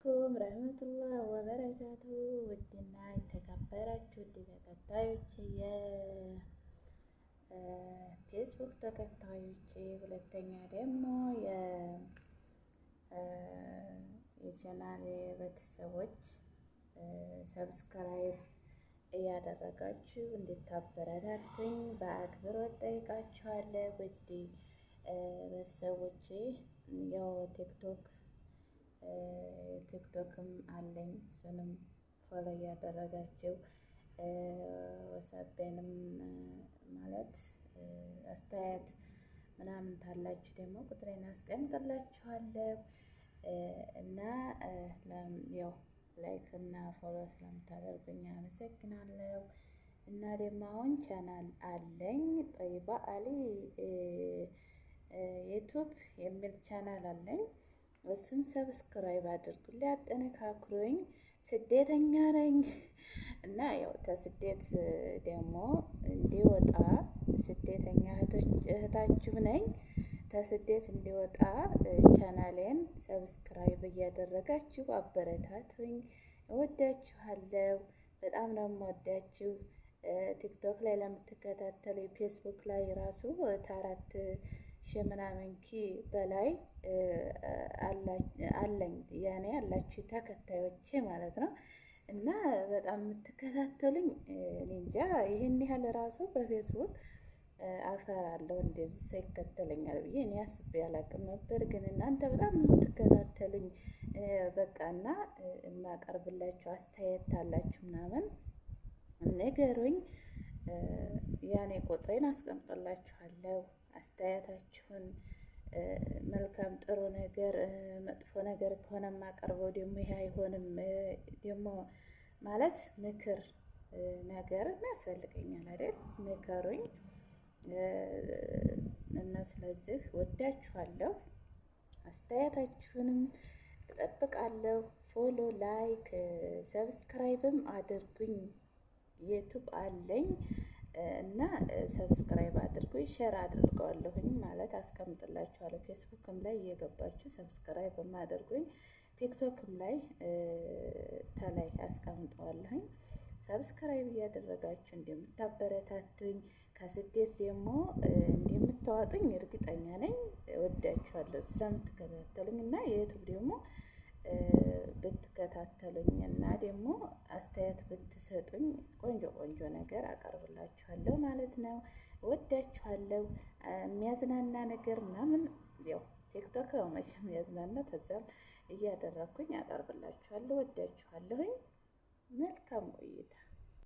አለይኩም ረህመቱላህ ወበረካቱ። ውድና የተከበራችሁ ውድ ተከታዮች፣ የፌስቡክ ተከታዮች፣ ሁለተኛ ደግሞ የቻናል ቤተሰቦች፣ subscribe እያደረጋችሁ እንድታበረታቱኝ በአክብሮት ጠይቃችኋለሁ። ውድ ቤተሰቦቼ፣ ያው ቲክቶክም አለኝ፣ እሱንም follow እያደረጋችሁ፣ ወሳቤንም ማለት አስተያየት ምናምን ታላችሁ ደግሞ ቁጥሬን አስቀምጥላችኋለሁ። እና ያው like እና follow ስለምታደርጉኝ አመሰግናለሁ። እና ደግሞ አሁን ቻናል አለኝ፣ ጠይባ አሊ ዩቱብ የሚል ቻናል አለኝ። እሱን subscribe አድርጉልኝ፣ አጠነካክሩኝ። ስደተኛ ነኝ እና ያው ከስደት ደግሞ እንዲወጣ፣ ስደተኛ እህታችሁ ነኝ። ከስደት እንዲወጣ ቻናሌን subscribe እያደረጋችሁ አበረታቱኝ። እወዳችኋለሁ። በጣም ነው የምወዳችሁ። ቲክቶክ ላይ ለምትከታተሉ፣ ፌስቡክ ላይ ራሱ ከ4,000 ምናምን K በላይ አለኝ፣ ያኔ ያላችሁ ተከታዮች ማለት ነው። እና በጣም የምትከታተሉኝ፣ እኔ እንጃ፣ ይህን ያህል ራሱ በፌስቡክ አፈራለሁ እንደዚህ ሰው ይከተለኛል ብዬ እኔ አስቤ አላቅም ነበር። ግን እናንተ በጣም የምትከታተሉኝ በቃ እና የማቀርብላችሁ አስተያየት አላችሁ ምናምን ንገሩኝ። ያኔ ቁጥሬን አስቀምጥላችኋለሁ። አስተያየታችሁን መልካም ጥሩ ነገር፣ መጥፎ ነገር ከሆነ የማቀርበው ደግሞ ይሄ አይሆንም ደግሞ ማለት ምክር ነገር ያስፈልገኛል አይደል? ምከሩኝ። እና ስለዚህ ወዳችኋለሁ። አስተያየታችሁንም እጠብቃለሁ። Follow፣ like፣ subscribe ም አድርጉኝ። ዩቱብ አለኝ እና subscribe አድርጉኝ፣ share አድርገዋለሁኝ ማለት አስቀምጥላችኋለሁ። ፌስቡክም ላይ እየገባችሁ subscribe አድርጉኝ፣ ቲክቶክም ላይ ተላይ አስቀምጠዋለሁኝ። Subscribe እያደረጋችሁ እንደምታበረታቱኝ፣ ከስደት ደግሞ እንደምታወጡኝ እርግጠኛ ነኝ። ወዳችኋለሁ ስለምትከታተሉኝ። እና የዩቱብ ደግሞ ብትከታተሉኝ እና ደግሞ አስተያየት ብትሰጡኝ ቆንጆ ቆንጆ ነገር አቀርብላችኋለሁ ማለት ነው። ወዳችኋለሁ። የሚያዝናና ነገር ምናምን ያው ቲክቶክ ነው መቼም ያዝናና፣ ተዛም እያደረግኩኝ አቀርብላችኋለሁ። ወዳችኋለሁኝ። መልካም ቆይታ።